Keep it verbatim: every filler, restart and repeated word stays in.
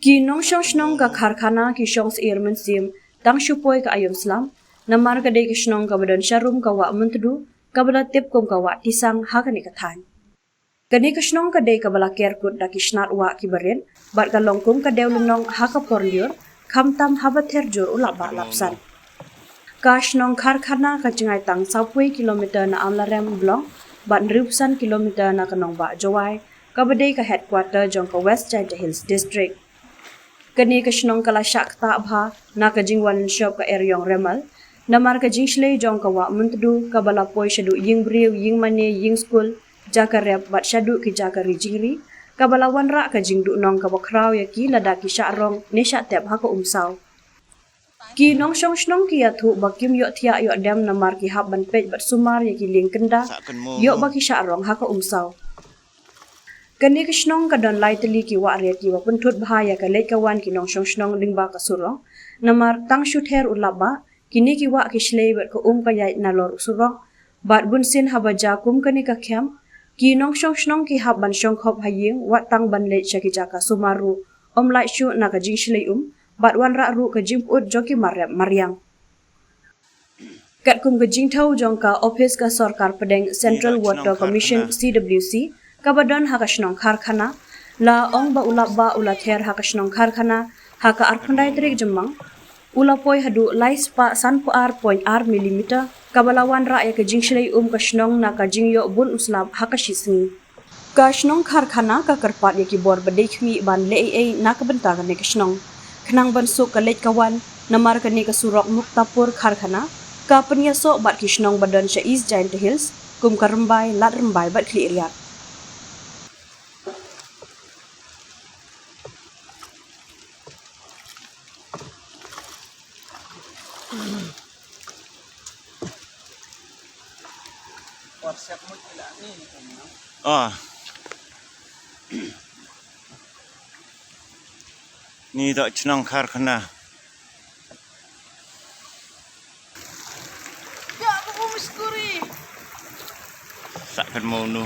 Ki nongshong shnong ka karkhana ki shong syier mynsiem tang shu poi ka aïom slem, namar ka dei ka shnong kaba don sharum ka wah Myntdu, kaba la tip kum ka wah Tisang ha kane ka thaiñ. Kane ka shnong ka dei kaba la ker kut da ki shnat wah kiba rit, bad ka long kum ka dew lynnong ha ka por lyiur, khamtam haba ther jur u lapbah lapsan. Ka shnong karkhana ka jngai tang sawphew kilometer na Amlarem Blong, bad hynriewphew san kilometer na ka nongbah Jowai, kaba dei ka headquarter jong ka West Jaintia Hills District. Kane ka shnong ka la shah ktah bha na ka jingwan shop ka Eriong Remal, namar ka jingshlei jong ka wah Myntdu kaba la poi shaduh ïing briew, ïing mane, ïing skul, jaka rep bad shaduh ki jaka ri jingri, kaba la wanrah ka jingduhnong kaba khraw ïa ki lada ki shah rong ne shah tep ha ka umsaw. Ki nongshong shnong ki ïathuh ba kim ïoh thiah ïoh dem namar ki hap ban peit bad sumar ïa ki lieng kynda, ïoh ba ki shah rong ha ka umsaw. Kane ka shnong ka don lai tylli ki wah rit kiba pynthut bha ïa ka leit ka wan ki nongshong shnong lyngba ka surok, namar tang shu ther u lapbah, kine ki wah ki shlei bad ka um ka ïaid nalor u surok, bad bunsien haba jia kum kane ka kem, ki nongshong shnong ki hap ban shong khop ha ïing, wat tang ban leit sha ki jaka sumar ruh, ym lait shuh na ka jingshlei um, bad wanrah ruh ka jingpyut jong ki mar rep mar ïang. Katkum ka jingthew jong ka ophis ka sorkar pdeng Central Water Commission, C W C, kaba don ha ka shnong karkhana, la ong ba u lapbah u la ther ha ka shnong karkhana ha ka arphew khyndai tarik Jymmang, u la poi haduh lai spah sanphew ar point ar millimeter, kaba la wanrah ïa ka jingshlei um ka shnong na ka jingïoh bun u slap ha ka shi sngi. Ka shnong karkhana ka kyrpad ïa ki bor ba dei khmih ban leh ei ei na ka bynta kane ka shnong, khnang ban suk ka leit ka wan, namar kane ka surok Muktapur karkhana ka pynïasoh bad ki shnong ba don sha East Jaintia Hills, kum ka Rymbai, Lad Rymbai bad Khliehriat. Oh. Ni dok chnong karkhana. Sa kan mau nu.